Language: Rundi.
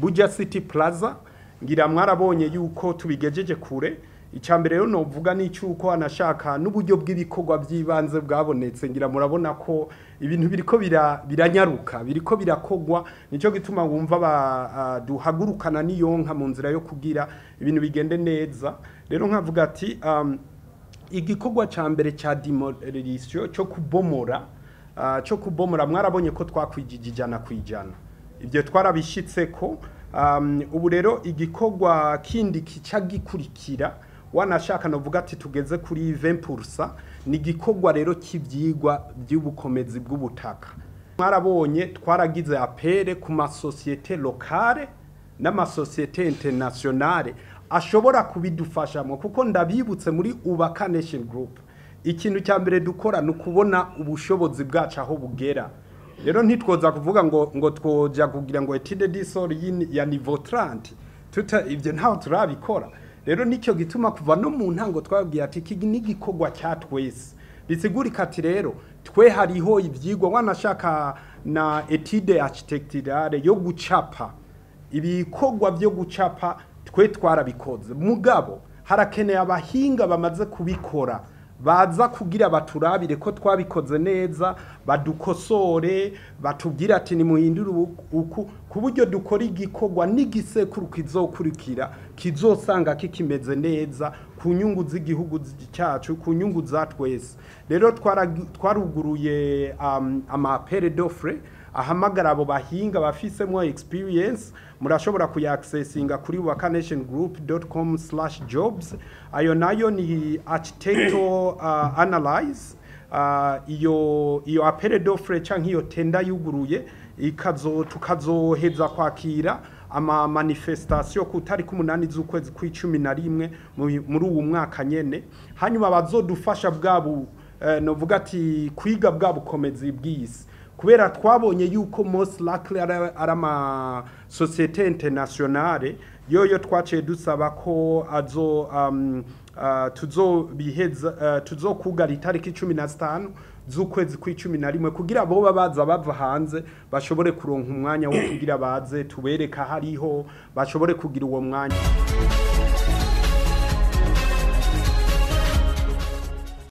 Buja City Plaza. Ngira mwarabonye yuko tubigejeje kure. Icya mbere rero novuga ni cyuko anashaka n'uburyo bw'ibikorwa by'ibanze bwabonetse. Ngira murabona ko ibintu biriko biranyaruka, biriko birakogwa. Nico gituma wumva duhagurukana n'iyonka mu nzira yo kugira ibintu bigende neza. Rero nkavuga ati igikorwa ca mbere ca demolition, cyo kubomora, mwarabonye ko twakwijije 100%. Ibyo twarabishitseko. Ubu rero igikorwa kindi kica gikurikira, wanashaka novuga ati tugeze kuri 20%, ni igikorwa rero cy'ivyigwa by'ubukomezi bw'ubutaka. Mwarabonye twaragize appel ku masosiyete locales n'amasosiyete internationales ashobora kubidufashamo, kuko ndabibutse, muri Ubaka Nation Group ikintu cya mbere dukora ni ukubona ubushobozi bwacu aho bugera. Rero ntitwoza kuvuga ngo twoja kugira ngo étude du sol ya niveau 30 tuta, ibyo ntaho turabikora. Rero nicyo gituma kuva no mu ntango twabwiye ati iki ni igikorwa cya twese. Bisigurika ati rero twe hariho ivyigwa, wanashaka na étude architecturale yo gucapa, ibikorwa byo gucapa twe twarabikoze, mugabo harakeneye abahinga bamaze kubikora baza kugira baturabire ko twabikoze neza, badukosore, batubwire ati nimuhindure uku, ku buryo dukora igikorwa n'igisekuru kizokurikira kizosanga kikimeze neza, ku nyungu z'igihugu cyacu, ku nyungu za twese. Rero twaruguruye ama appel d'offre ahamagara abo bahinga bafisemo experience. Murashobora kuyaccessinga kuri wakanationgroup.com/jobs. Ayo nayo ni architectural analyze. Iyo appel d'offre canke iyo tender yuguruye, ikazo tukazoheza kwakira ama manifestation ku tariki 8 z'ukwezi kw'icumi na rimwe muri uwu mwaka nyene. Hanyuma bazodufasha bwabu novuga ati kwiga bwa bukomezi bw'isi, kubera twabonye yuko most likely ari ama société internationale yoyo twaciye dusaba ko azo tuzobiheza, tuzokugara itariki 15 z'ukwezi kw'icumi na rimwe, kugira boba baza bava hanze bashobore kuronka umwanya wo kugira baze tubereka hariho, bashobore kugira uwo mwanya.